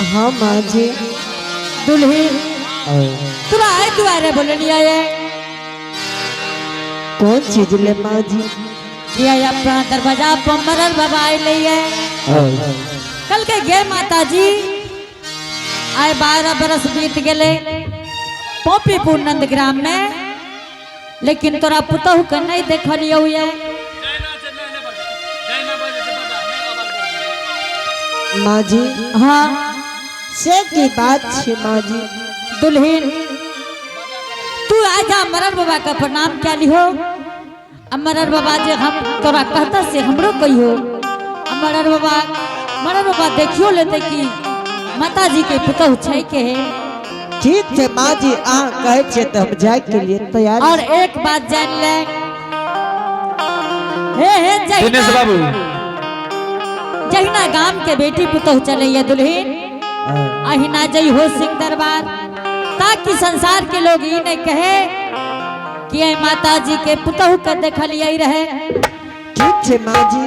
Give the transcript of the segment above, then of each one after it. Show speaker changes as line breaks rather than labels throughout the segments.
हाँ माँ जी।
दुल्हीन, तोरा आए दुआरे बोललियै ये।
कौन चीज ले माँ जी?
ये अपना दरवाजा पर मरर बाबा आइले ये। कल के गे माता जी, आए 12 बरस बीत गेले पोपीपुर नंदग्राम में, लेकिन तोरा पुतहु के नहीं देखलियौ ये।
माँ जी।
हाँ।
से की बात छे माँ जी?
दुल्हीन, तू आजा मरर बाबा का प्रणाम क्या लिहो। मरर बाबा जे हम तोरा कहता से हमरो कहियो। मरर बाबा, मरर बाबा देखियो लेते कि माता जी के पुतहु छै के है।
ठीक है माँ जी, अहाँ कहै छियै तऽ हम जाय के लिए तैयार।
और एक बात जान ले, हे हे
दिनेश
जहिना
बाबू,
जहिना गाम के बेटी पुतहु चलैया दुल्हीन, अहिना जई हो सिंह दरबार, ताकि संसार के लोग ई नहीं कहे कि ये माता जी के पुतहु के देखलियै रहे।
ठीक है माँ जी।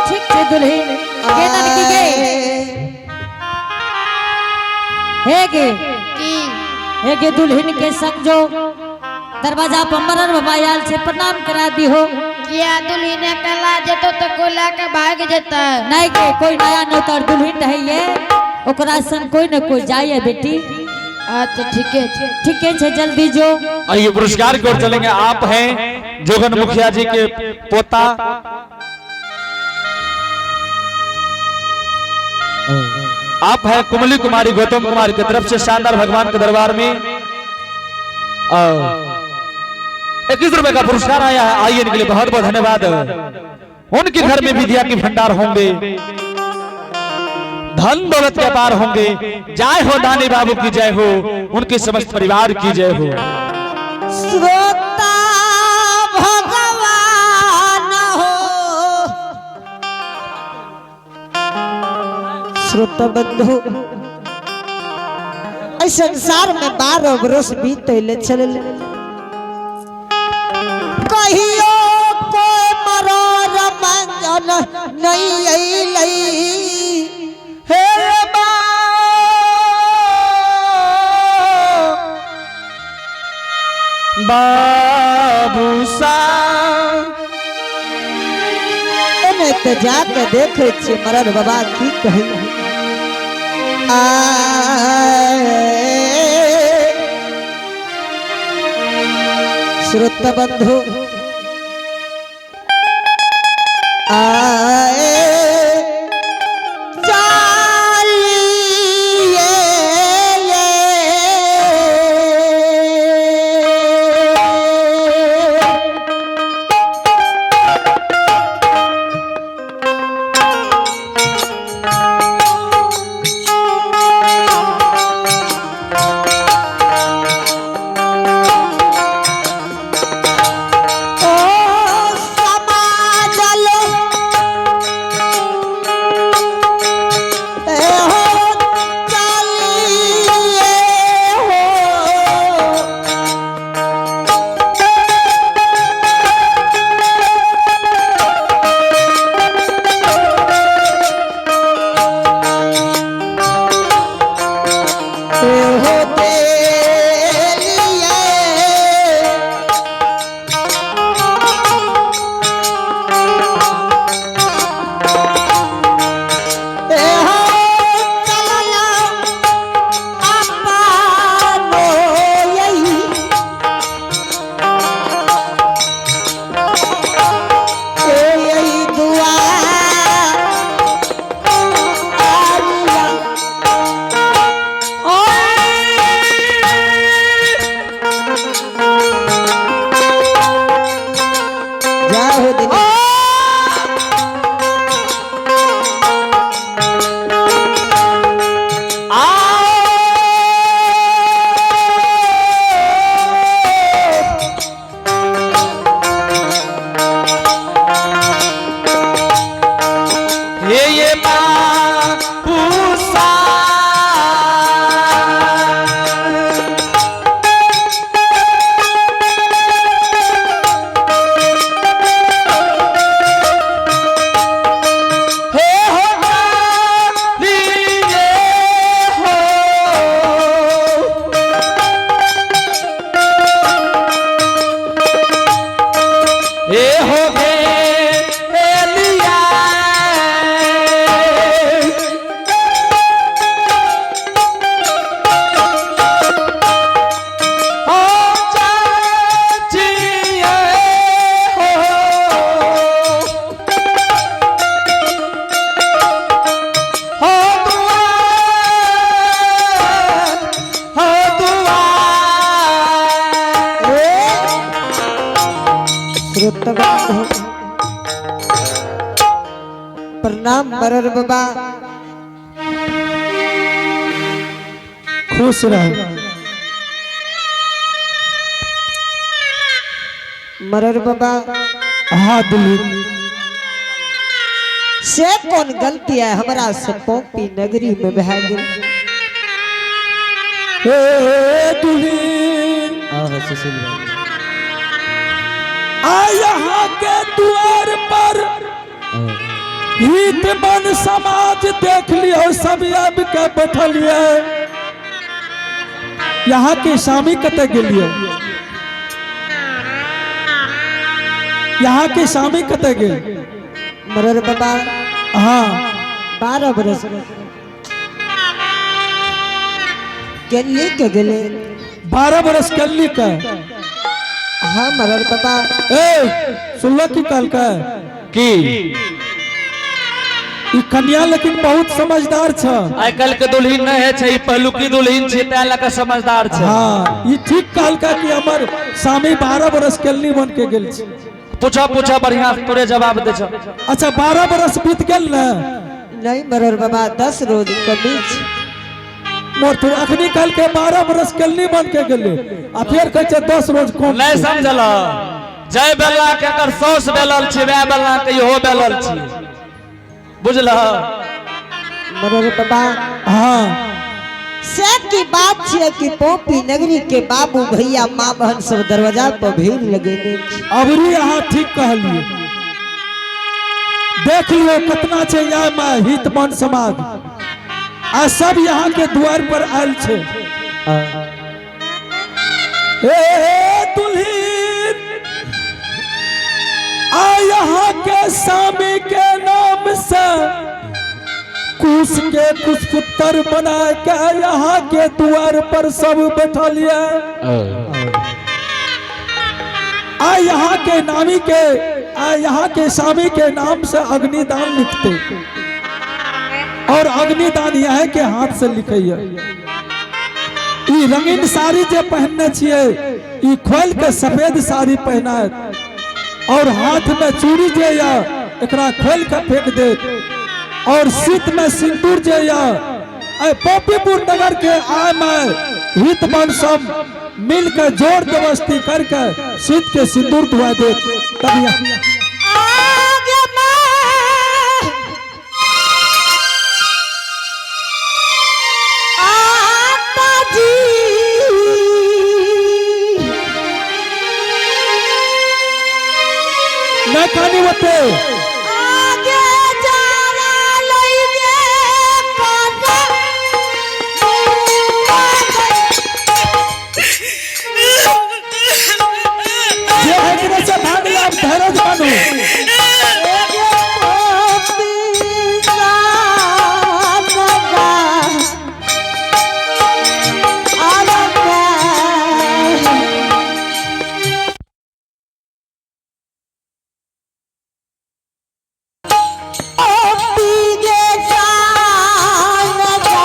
ठीक है दुल्हीन, के ननकी गे हे गे
की?
हे गे दुल्हीन के संग जो दरवाजा पर मरर बाबा आयल छे, प्रणाम करा दी हो।
किया दुल्हीन अकेला जेतो तो कोई लाके भाग जेता?
नहीं गे, कोई नया नौतर दुल्हीन रहे, ओकरा संग कोई न कोई जाए बेटी।
अच्छा ठीक है।
ठीक है, जल्दी जो।
और ये पुरस्कार की ओर चलेंगे। आप हैं जोगन मुखिया जी के पोता, आप हैं कुमली कुमारी गौतम कुमार की तरफ से शानदार भगवान के दरबार में 21 रुपए का पुरस्कार आया है। आइए, इनके लिए बहुत बहुत धन्यवाद। उनके घर में विद्या के भंडार होंगे, धन दौलत के पार होंगे। जय हो दानी बाबू की जय हो, उनके समस्त परिवार की जय हो।
श्रोता भगवान हो, श्रोता बंधु, एहि संसार में 12 बरस बीतले चलल, कहियो कोई मरर मंजन नहीं अइलै। हे
बाबू सा
एने तऽ जाके देखै छियै मरर बाबा की कहै। श्रोता बंधु, आए चालिए ओ समाजल प्रणाम मरर बाबा।
खुश रह।
मरर बाबा,
हाँ दुल्हीन।
से कौन गलती है हमरा से पोपी नगरी में बह गेल?
हे दुल्हीन,
सुशील भाई,
आ यहाँ के द्वार पर हित मन समाज देख लियो, सब आबि के बैठलिए। यहाँ के स्वामी कतऽ गेलियो? यहाँ के स्वामी कतऽ गेल?
मरर बाबा,
हाँ।
12 बरस गेली के गेले।
12 बरस कल्ली के?
हाँ मरर बाबा।
ए, सुनलो की कहलकै?
की?
ई कन्या लेकिन बहुत समझदार छ।
आइ काल्हि के दुल्हीन नहीं है छै, ई पहिलुकी दुल्हीन छै, तैं लऽ कऽ समझदार छै।
हाँ, ई ठीक कहलका कि हमर स्वामी 12 बरस केलनी बन के गेल छै।
पूछा पूछा, बढ़िया तोरे जवाब दे छौ।
अच्छा, 12 बरस बीत गेल ने?
नहीं मरर बाबा, 10 रोज कमी छै।
मोर तू अखनी कहल के 12 बरस केलनी बन के गेले आ फेर कहै छै 10 रोज कम
नहीं
छै।
समझल? जय बेला के एकर सौस बेलल छै, वएह बेला के इहो बेलल छै, बुझल?
मरर बाबा,
हाँ।
से की बात छियै कि पोपी नगरी के बाबू भैया माँ बहन सब दरवाजा पर भीड़ लगेने छै।
अबरी अहाँ ठीक कहलिए। देख लियो कितना छै यहाँ में हित मन समाज आ सब यहाँ के द्वार पर आयल छै। हे दुल्हीन, आ यहाँ के स्वामी के नाम से कुश के कुछ पुत्र बना के यहाँ के द्वार पर सब बैठल ये। आ यहाँ के नामी के, आ यहाँ के स्वामी के नाम से अग्निदान लिखते और अग्निदान यह के हाथ से लिखैया। ई रंगीन साड़ी जे पहनने छियै, ई खोल के सफेद साड़ी पहनायत और हाथ में चूड़ी जे या एकरा खोल के फेंक देत और शीत में सिंदूर जे या ऐ पोपीपुर नगर के आय में हित मन सब मिल के जोर जबरदस्ती करके शीत के सिंदूर धुआ देत, तब यहाँ
आगे माँ, आता जी।
न कानी होते।
आगे जाना लइगे काना।
जे है कि नहीं से भाग ले, अब धैर्य बानू।
पोपी सानगा आरगा। पोपी गे सानगा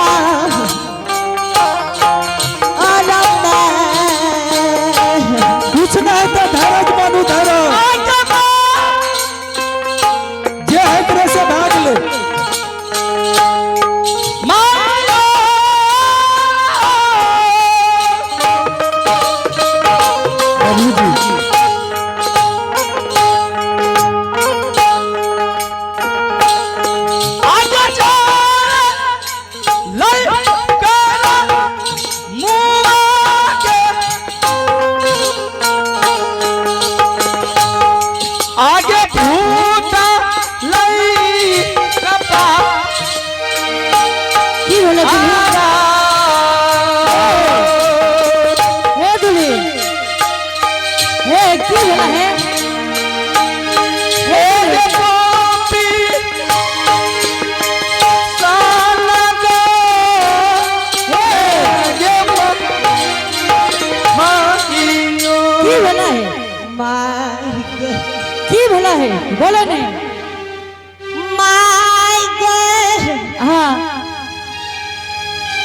आरगा।
कुछ नहीं तो धैर्य बानू, धैर्य। जे है कि नहीं से भाग ले। बाबूजी।
आगे भूत लई कपा।
की भेलै दुल्ही? हे दुल्ही, हे, की भेलै? हे हे
पोपी सानगा, हे माइयो।
की भेलै हे?
माय गे।
की भेलै हे, बोलो ने।
माय गे।
हाँ,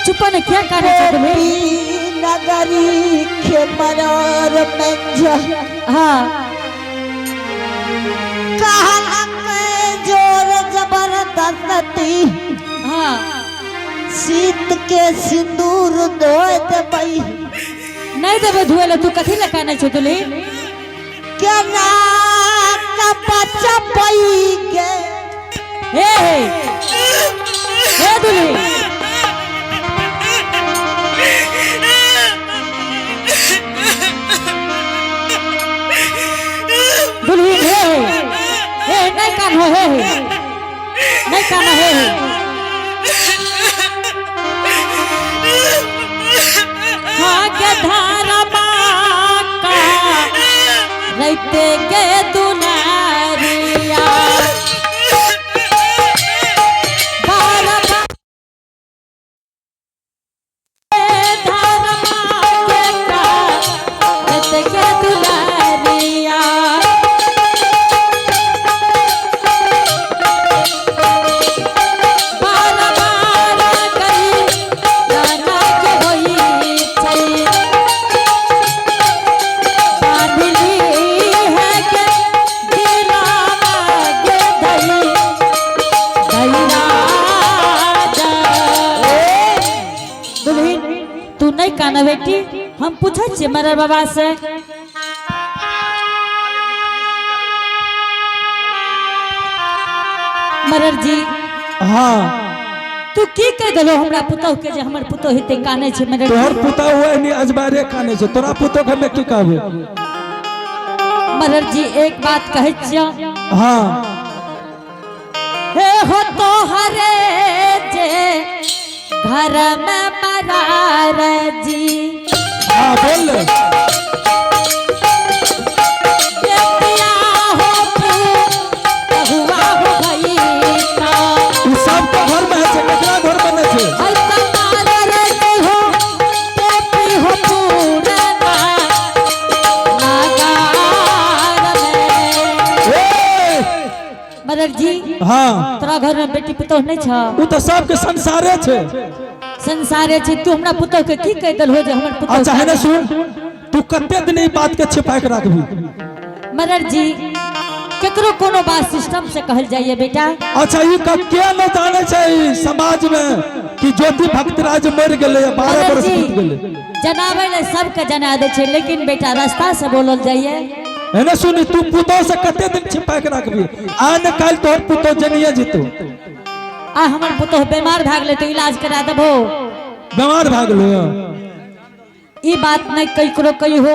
चुप ने, क्या काने छै दुल्ही?
पोपी नगरी के मरर मंझ
हाँ।
कहलक जोर जबरदस्ती। सरस्वती।
हाँ।
शीत के सिंदूर धोए देबै।
नहीं देबै धोए ले, तू कथी लए कानै छौ दुल्हीन?
केना के बचबै गे?
हे हे हे दुल्हीन, दुल्हीन, हे हे हे, नहीं कान्हो, हे हे, नहीं कान्हो, हे हे। हाँ के धारा का रहते के दुलारिया, धारा के का रहते के दुलारिया। बार बार कही गाना के होई छै, बांधली है के दिलावा के दही दही राजा। दुल्हीन, तू नहीं काना बेटी, हम पूछै छियै मरर बाबा से। मरर जी।
हाँ।
तू की कह देलो हमरा पुतोह के जे हमर पुतोह हेते कानै छै मरर
तोहर
जी?
पुता हुआ नहीं अजबारे काने छे, तोरा पुतो के हमे की कहबे?
मरर जी, एक बात कहै छियौ।
हाँ।
हे हो तोहरे जे घर में मरार जी।
हाँ, बोल ले।
बेटिया हो बहुआ हो भई ता।
उ सब तो घर में है छे, केकरा घर में नहीं छे?
हई तमार रे हो टोपी हो पूरना नागार में।
ए!
मदर जी।
हाँ।
तोरा घर में बेटी पुतोह नहीं छ?
उ तो सबके संसारे छे।
संसारे छे, तू हमरा पुतोह के की कह देलहो जे हमर पुतोह?
अच्छा है ना, सुन, तू कते दिन ई बात के छिपा के राखबी?
मदर जी, केकरो कोनो बात सिस्टम से कहल जाइए बेटा।
अच्छा, ई का के न जाने छै ई समाज में कि ज्योति भक्तराज मर गेलै, 12
मदर
बरस
जी,
बीत गेलै।
जनाबै ले सबके जना दै छै, लेकिन बेटा रास्ता से बोलल जाइए।
है ना, सुन, तू पुतोह से कते दिन छिपा के राखबी? आ न काल तोहर पुतोह जनिए जेतो।
आ हमर पुतोह बीमार भाग ले तो इलाज करा देबो।
बीमार भाग लो।
ई बात नहीं ककरो कही हो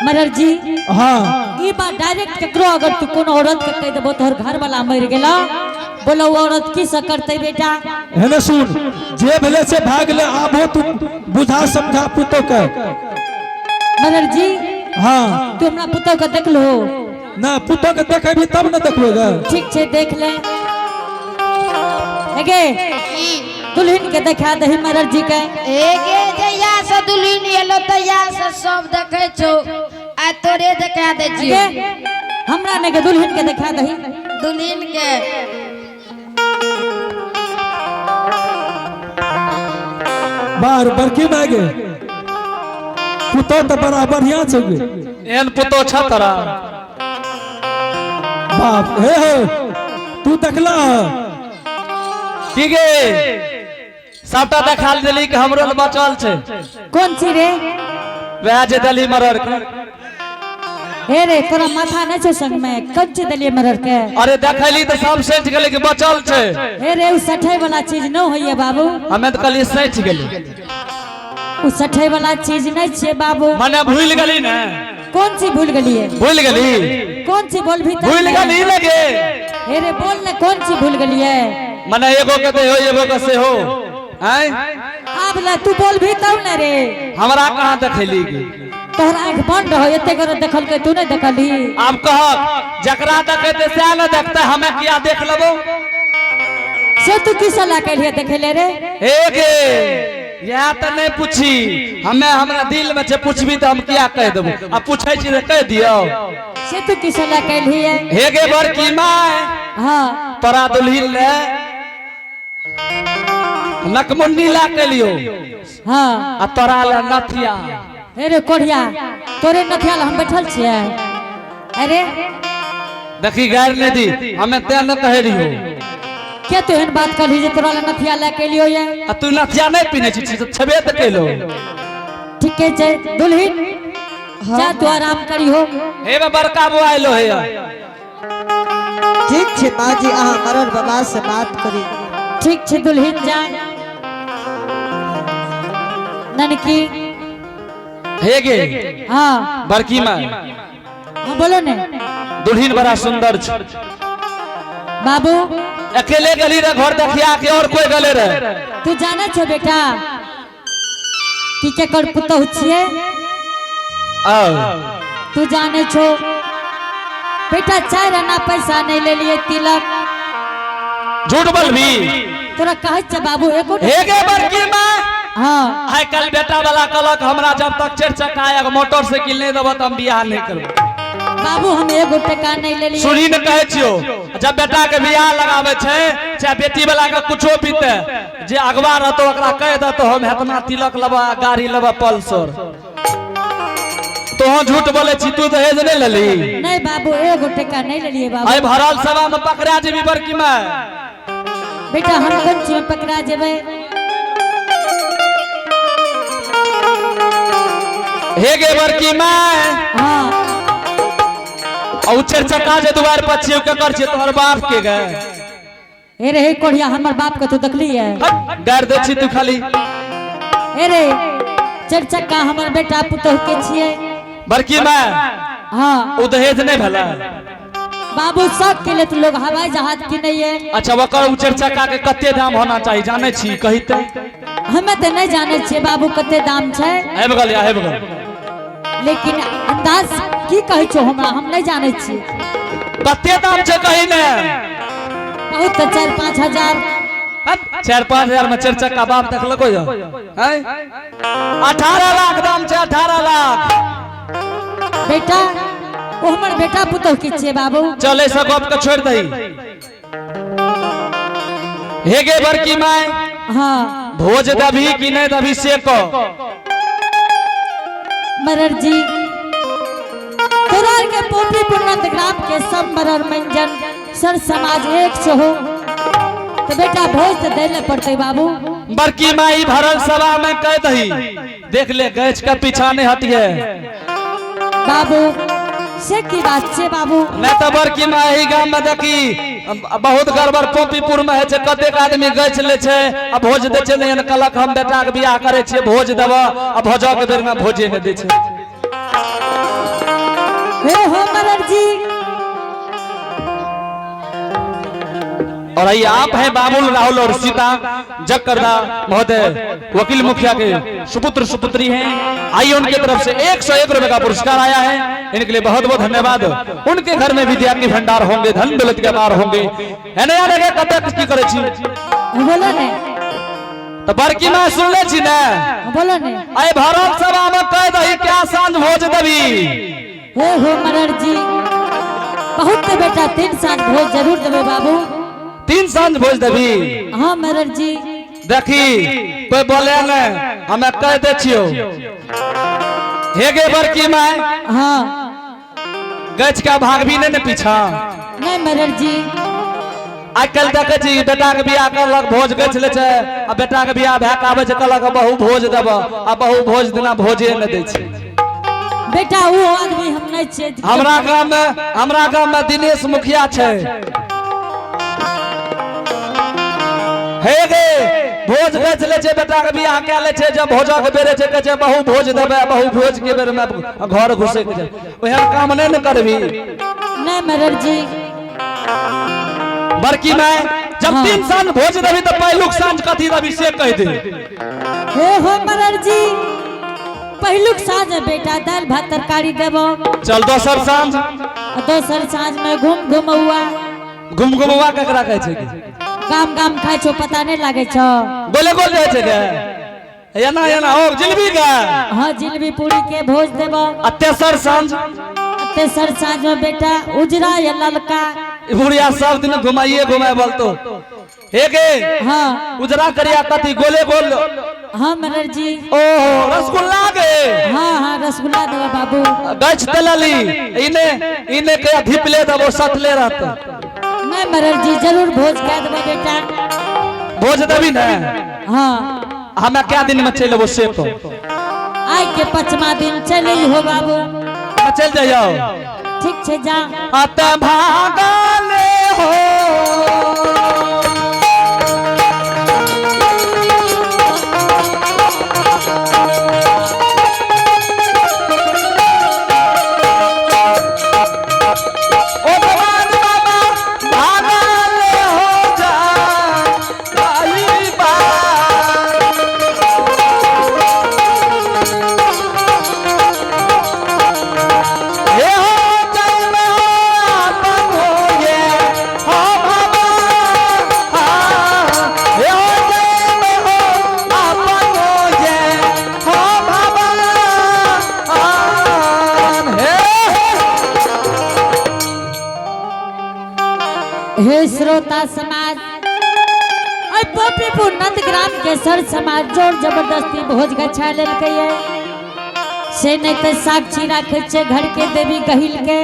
मरर जी।
हाँ।
ई बात डायरेक्ट केकरो अगर तू कोनो औरत के कह देबो तोहर घर वाला मर गेला, बोलो वो औरत की से करते बेटा?
है ना, सुन, जे भेले से भाग ले, आबो तू बुझा समझा पुतोह के।
मरर जी।
हाँ।
तू हमरा पुतोह के देख लो।
ना, पुतोह के देखेबी तब न देखबे गे।
ठीक छै, देख ले। एगे दुल्हन के देखा दही मरर जी के।
एगे जहिया से दुल्हन एलो तहिया से सब देखे छौ, आ तोरे देखा दै छियौ।
एगे हमरा ने के दुल्हन के देखा दही।
दुल्हन के।
बार बड़की मागे पुतोह तो बड़ा बढ़िया छै गे।
एहन पुतोह छ तोरा?
बाप हे हे, तू देखला?
की गे, सबटा देखा देली कि हमरो लए बचल छै?
कौन चीज रे?
वएह जे देली मरर के।
हे रे, तोरा माथा नहीं छौ संग में? कौन चीज देलिए मरर के?
अरे देखैली तऽ सब सचि गेलै कि बचल छै।
हे रे, उ सठै वाला चीज न होइए बाबू।
हमे तऽ कहलियै सचि गेलै।
उ सठै वाला चीज नहीं छै बाबू।
मने भूलि गेली ने?
कौन चीज भूल गेलिए?
भूलि गेली।
कौन चीज बोल भी तब
भूलि
ने।
गेली लगे।
हे रे, बोल ने, कौन चीज भूल गेलिए?
मने एगो के देहो एगो के सेहो आँय।
आब ले तू बोल भी तब ने रे।
हमरा कहाँ देखैली गे?
तोहर आँख बंद रहो, एते गोरे देखलकै तू नहीं देखलही।
आब कहक जकरा देखेतै सएह ने देखतै, हमे किया देख लेबो?
से तू की सलाह कैलिए देखेले रे?
हे गे, इएह तऽ नहि पूछी, हमे हमरा दिल में छै, पूछबी तऽ हम किया कहि देबो? आ पूछै छी तऽ कहि दियौ।
से तू की सलाह कैलिए?
हे गे बड़की माय।
हाँ।
तोरा दुल्हिन ले नकमुन्नी ला के लियो।
हाँ।
आ तोरा ले नथिया।
हे रे कोढ़िया, तोरे नथिया ला हम बैठल छियै? अरे
देखी गैर नहीं दी, हमें तें न कहे रहियो।
के तू एहन बात करही जे तोरा लए नथिया लए के एलियो ये?
आ तू नथिया नहीं पीने छी, तऽ छेबे तऽ कैलो।
ठीके छै दुल्हिन, जा तू आराम करिहो।
हे बे बड़का बौआ एलो हे।
ठीक छै माँ जी, अहाँ मरर बाबा से बात करी।
ठीक छै दुल्हिन, जा। ननकी।
हे गे।
हाँ।
बड़की माँ।
हाँ बोलो ने।
दुल्हिन बड़ा सुंदर छ।
बाबू।
अकेले गली रे घर देखिया के और कोई गले रे?
तू जाने छो बेटा कि केकर पुतहु छियै?
आओ।
तू जाने छो बेटा, 4 आना पैसा नहीं ले लिए तिलक।
झूठ बोलबी?
तोरा कहै छै बाबू एको
हे गे बड़की माँ।
हाँ।
आइ कल बेटा वाला कहलक हमरा जब तक 4 चक्का एक मोटरसाइकिल नहीं देबो त हम बियाह नहीं करबो।
बाबू हम एगो टका नहीं ले लिए।
सुनी ने कहै छियो, जब बेटा के बियाह लगावे छै चाहे बेटी वाला के कुछो बीते, जे अगवा रहतो ओकरा कह देतो हम हेतना तिलक लेबो गाड़ी लेबो पल्सर। तोह झूठ बोले छी, तू दहेज नहीं लेली?
नहीं बाबू एगो टका नहीं लेलिए बाबू।
आई भरल सभा में पकड़ा जेबी बड़की माँ।
बेटा हम कोन चीज में पकड़ा जेबै?
हे गे बड़की माँ।
हाँ।
आ उ 4 चक्का जे दुआर पर छियै, केकर छियै? तोहर बाप के गे।
हे रे हे कोढ़िया, हमर बाप के तू देखली है?
हट, गारि दै छी तू खाली।
हे रे 4 चक्का हमर बेटा पुतोह के छियै।
बड़की माँ।
हाँ।
उ दहेज नहीं भेलै?
बाबू सब के लिए तो लोग हवाई जहाज किनैये।
अच्छा ओकर उ 4 चक्का के कते दाम होना चाहिए जानै छी? कहिते।
हमें तो नहीं जानै छियै बाबू कते दाम छै।
आबि गेल, आबि गेल।
लेकिन अंदाज की कहै छौ हमरा, हम नहीं जानै छियै।
कते दाम छै कही ने?
बहुत तऽ 4-5 हजार।
4-5 हजार में 4 चक्का बाप देखलको यो? हैं? 18 लाख दाम छै, 18 लाख।
बेटा ओ हमर बेटा पुतोह के छियै बाबू।
चल ऐसा गप के छोड़ दही। हे गे बड़की my.
हाँ।
भोज दबी कि नहीं दबी से कह।
मरर जी तोरा के पोपी पुनंद ग्राम के सब मरर मंजन सर समाज एक छो, तो बेटा भोज तो दै पड़ते बाबू।
बड़की माई भरल सभा में कह दही, देख ले गैस का पीछा नहीं हटिए।
बाबू से की बात छे बाबू?
नहीं तो बड़की माई गांव में देखी बहुत गड़बड़ पोपीपुर में है छे, कतेक आदमी गैछ ले छे आ भोज दे छे, नहीं कहलक हम बेटा के बियाह करे छे भोज देब, आ भोज के बेर में भोजे नहीं दे छे।
हे हो मरर जी।
और ये आप हैं बाबुल राहुल और सीता जगकरदा महोदय वकील मुखिया के सुपुत्र सुपुत्री हैं। आइए उनके तरफ से 101 रुपए का पुरस्कार आया है, इनके लिए बहुत बहुत धन्यवाद। उनके घर में विद्या के भंडार होंगे, धन दौलत के मार होंगे। है ना यार, अगर कतक की करे छी?
बोलो ने।
तो बड़की मां सुन ले छी ने?
बोलो ने।
अरे भरत सभा में कह दही क्या सांझ भोज दबी।
हे हो मरर जी बहुत बेटा 3 सांझ भोज जरूर देबे बाबू।
3 सांझ भोज देबी?
हाँ मरर जी।
देखी कोई बोले ने हमें कह दे छियो। हे गे बड़की my.
हाँ।
गछ का भाग भी नहीं ने पीछा।
नहीं मरर जी।
आइ कल देखे छी बेटा के बियाह करलक भोज गछ ले छे, आ बेटा के बियाह भए के आबै छै कहलक बहु भोज देब, आ बहु भोज दिना भोजे नहि दै छै।
बेटा वो आदमी हम नहीं छे।
हमरा गांव में दिनेश मुखिया छै। हे गे भोज गछ ले छे, बेटा के बियाह कए ले छे, जब भोज के बेरे छे कहै छे बहु भोज देबै, बहु भोज के बेर में घर घुसै के छै। ओहन काम नहि ने करबी।
नहीं मरर जी।
बड़की my जब
हाँ।
3 सांझ भोज देबी तो पहिलुक सांझ कथी देबी से कह दे।
हे हो मरर जी पहिलुक सांझ में बेटा दाल भात तरकारी देबो।
चल दोसर सांझ।
दोसर सांझ में घूम घुमौआ।
घूम घुमौआ केकरा कहै छै?
गाम गाम खाइ छौ पता नहीं लागे छौ।
गोले गोल जाइ छै गे। एना एना हो जिलेबी के।
हाँ जिलेबी पूरी के भोज देबो।
आ तेसर सांझ?
तेसर सांझ में बेटा उजरा या ललका।
बुढ़िया सब दिन घुमाइए घुमाए बोलतो। हे गे।
हाँ।
उजरा करिया कथी गोले गोल
हाँ मरर जी।
ओहो, रसगुल्ला गे।
हाँ हाँ, रसगुल्ला देवा बाबू।
गछ तलली इने इने के अधिप ले दबो सत ले रहत।
नहीं मरर जी, जरूर भोज कह देबो बेटा।
भोज देबी ने?
हाँ।
हमें क्या दिन में चल से तो?
आइ के पचमा दिन चले हो बाबू।
चल जाइयो।
ठीक छे, जा।
अत भागले हो। ओ भगवान बाबा भागले हो जा भाई बा। हे हो जय में हो आपन हो ये हो भगवान। हे हो जय में हो आपन हो ये हो भगवान। हे
हे श्रोता समाज, और पोपीपुर नंदग्राम के सर समाज जोर जबरदस्ती भोज गछा लेलकै है से नहीं तो साक्षी राखे छे घर के देवी गहिल के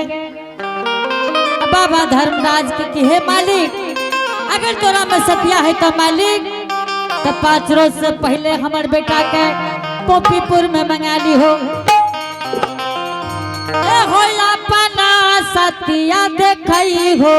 बाबा धर्मराज के कि हे मालिक, अगर तोरा में सतिया है तो मालिक तो 5 रोज से पहले हमर बेटा के पोपीपुर में मंगा ली हो। ए हो अपना सतिया देखई हो।